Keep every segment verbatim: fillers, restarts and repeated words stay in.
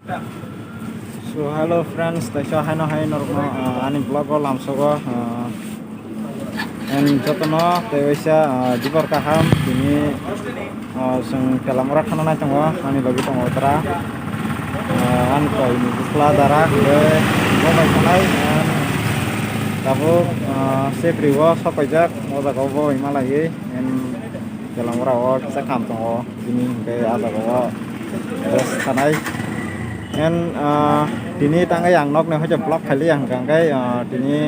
So hello friends, taisa haino hai norokno, ah, ani vlog o lamsogo, ah, and jotono tei waisa, ah, dibor kaham tini, ah, chwng Telamura thana nai tongo, ani logi tongo tara, ah, ani koi ni bwkla dara hwnkhe bo bai thanai, and tabuk, ah, Sepri o sok paijak o jaga o bo bai malaiwi, and Telamura o kisa kam tongo. Tini hwnkhe ah jaga o rest khanai. And, ah, tini tangwi ang nokni hoite vlog khailiya hwnkha hwnkhe, ah, tini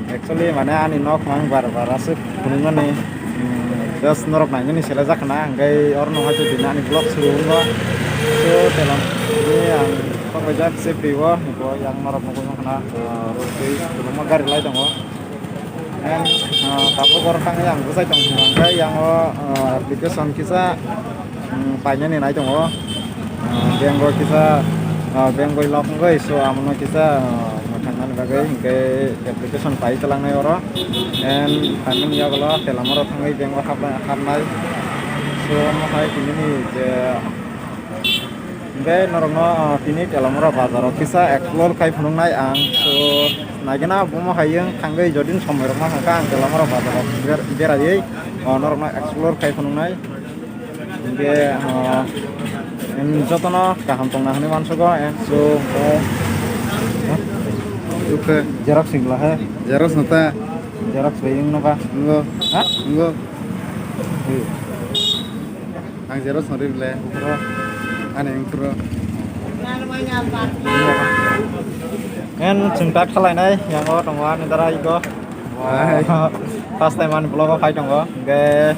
actually mane ani nok ang bar bar aswk phunukmani, mm, just norok nainani selajak khna, hwnkhe orono hoite tini ani vlog suru wngo. So, telam tini ang tok paijak Sepri o, hwnkhe yang norok nugwi mankha na, ah, rwtwi kwbangma gari lai tongo. And, ah, tabuk oro thangwi ang bwsai tong hwnka hwnkhe yang o, ah, application kisa, mm, painani nai tongo. Ah, bank o kisa, ah, bank bai lok wngwi, so amono kisa, ah, mwthangnani bagwi hwnkhe application pai twlangnai oro. And phaimani yagulo Telamura thangwi bank o hapnai, hapnai. So omo hai tini ni je Hwnkhe norokno, ah, tini Telamura bazaro kisa explore khai phunuknai ang. So, naigena bomo hai wng thangwi jodin somoi rok ma hwnkha ang Telamura bazaro ber-, beraiwi, ah, norokno explore khai phunuknai. Hwnkhe, ah, em, jotono kaham tongna hwnwi mansugo, em, so, eh, Ukhe. Xerox singla he. Xerox nota. Xerox bai wng nokha. Nungo. Ha? Nungo. Ang zero song ri le. Ani ang pro. En chwng tak khalainai, yang o tongo ani dara iko. Hai. First time ani vlog o phai tongo. Hwnkhe,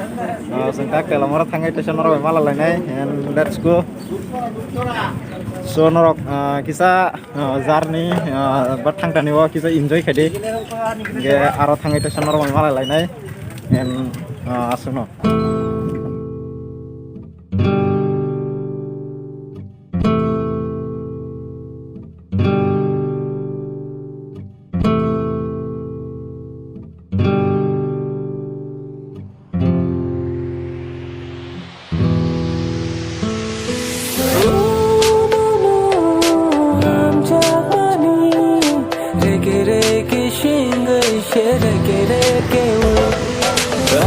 ah, chwng tak Telamura thangwi teisa norok bai malalainai. And let's go. So norok, ah, kisa, ah, journey, ah, ba thangtani o kisa enjoy khaidi. Hwnkhe aro thangwi teisa norok bai malalainai. And, ah, aswkno. Reke reke singwi se reke reke o. I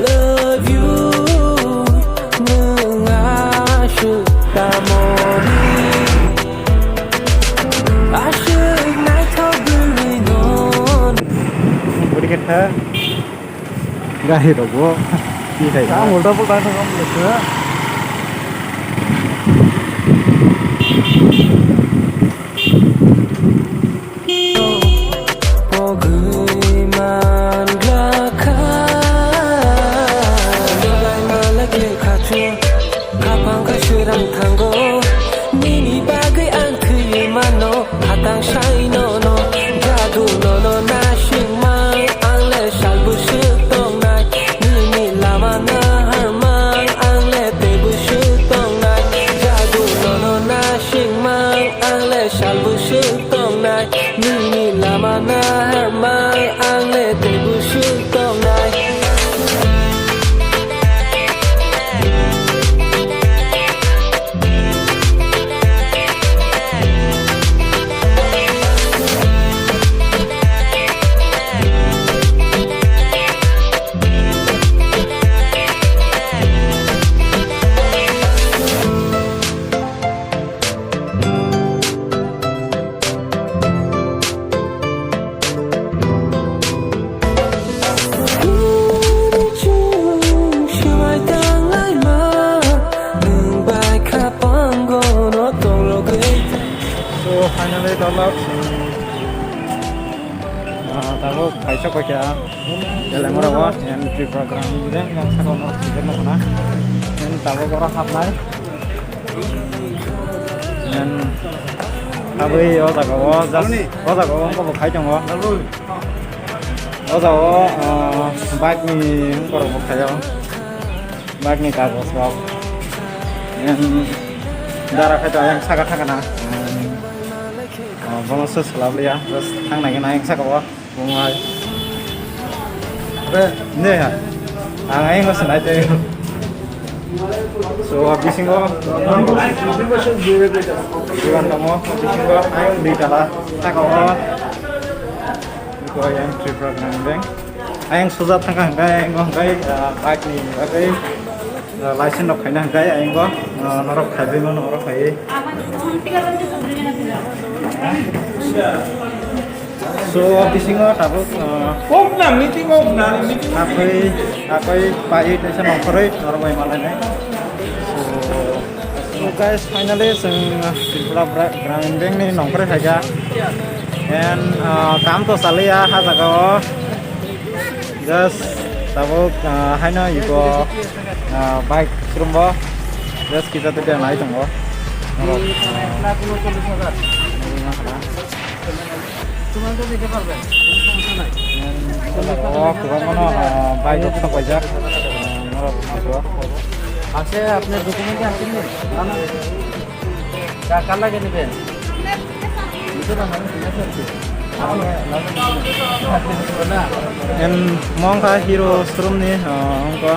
love you, nwng aswk tamoni. Aswk naithok bwrwi non. Bwrwi khe tha. Gari rok bo. Twi khai. Ang ulta pulta thang ang lese. Pogwi manglakha. Belai malak lekha chu. Khapang kha sirang thango. Nini bagwi ang thwi mano. Hatang sai nono. Jadu nono nasingmai. Ang le sal bwswk tongnai. Nini lama naharmai. Ang le tei bwswk tongnai. Jadu nono nasingmai. Ang le sal bwswk tongnai. Nini lama naharmai. Ang le tei bwswk tongnai. So finally, dollar. Ah, tabuk kaisa koi kha. Telamura o, yang Tripura gram, yang saka no, tiket no kona. Yang tabuk oro hapnai. Then, abui o jaga o, just, o jaga o, wngkha bo khai tongo. O jaga o, ah, bike ni wngkha rok bo khaio. Bike ni kagoj rok. Then, dara khai to ayang saka thangana. Then, ah, bono se swlap liya, just thang nai khe ayang saka o. Bungai. Be, ne ha. Ang ayang se nai te. So, bisingo, iban tongo, bisingo ayang di tala, saka o, iko ayang Tripura Gramin Bank. Ayang suja thangka hingkai, ayang hingkai, ah, bike ni bagwi, ah, license rok khaina hingkai, ayang go, ah, norok khaibai mano, norok khaiwi. So, bisingo tabuk, ah, Kok na meeting of na meeting. Akoi, akoi pai teisa nongkhoroi norok bai malainai. So, so guys, finally chwng Tripura Gra-, Gramin Bank ni nongkhoroi phaikha. And, ah, kam to chaliya ha jaga o. Just tabuk, ah, haino ibo, ah, bike showroom bo. Just kisa to dia nai tongo. Norok, ah, Oh, kwbangma no, ah, bike rok sok paijak. Ah, norok bujo. আছে আপনার ডকুমেন্ট আছে নি? না, না। কা-, কার লাগে নেবেন? And mongkha Hero showroom ni, ah, ongkha.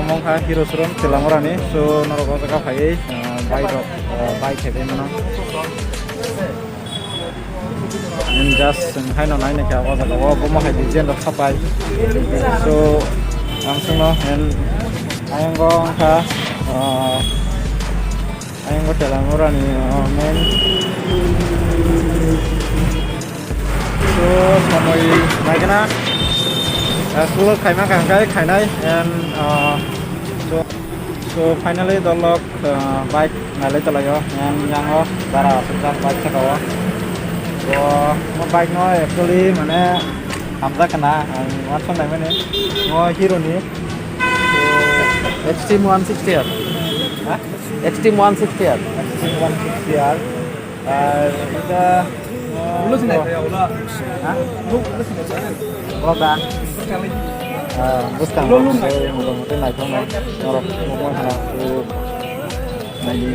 Mongkha Hero showroom Telamura ni. So, norok o jaga phaiwi, ah, bike rok, ah, bike khe mano. And just chwng haino nainai kha o jaga o, bomo hai design rok sapai. So, ang chwngno and ayang go wngkha, ah, ayang go Telamura ni, ah, main. So, samoi naikhe na, ah, slow khaima kha hwnkhe khainai and, ah, so, so finally dolok, ah, bike nailai tolaio, yang, yang o dara aswkjak bike saka o. So, mo bike no actually mane hamjak kana, ang uansuk naimani, mo Hero ni. So, Xtreme one sixty R. Ha? Xtreme one sixty R. Xtreme one sixty R. Ar ita, ah, ha? Boda. Ah, bwskang rok se motamuti naithokno norok nukmani hwnna. Naidi.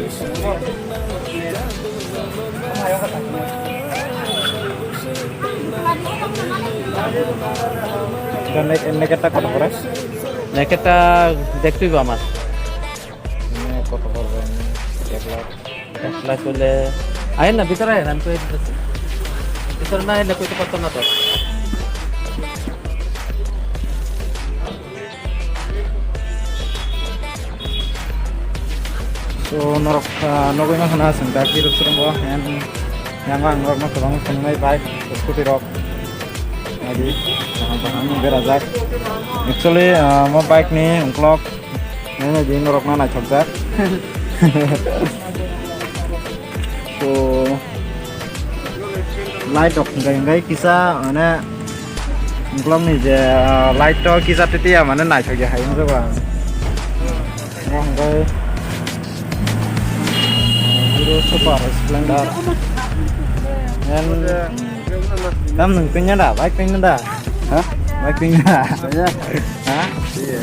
Ita ne-, naked ta koto pore? Naked ta dektuibo amar. Ini koto pore ini? Ek lakh. Ek lakh hole, ayen na, bhitor ayen, ami koi dite. Bhitor na aile koi to patto na to. So, norok, ah, nugwi mankha na, chwng da khe rwchwrwngo, and yang ang norokno kwbangma phunuknai bike, scooty rok. Adi, kaham kaham berajak. Actually, ah, mo bike ni ukolog Nini din rok na naithokjak. So, light rok hwnkhe hwnkhe kisa, mane, ukolog ni je, ah, light to kisa titiya, mane, naithokya hai wngjago ang. Omo hwnkhe Hero Super Splendor. And tam nwng twinya da, bike twinya da? Ha? Bike twinya da? Ya. Ha? Iya.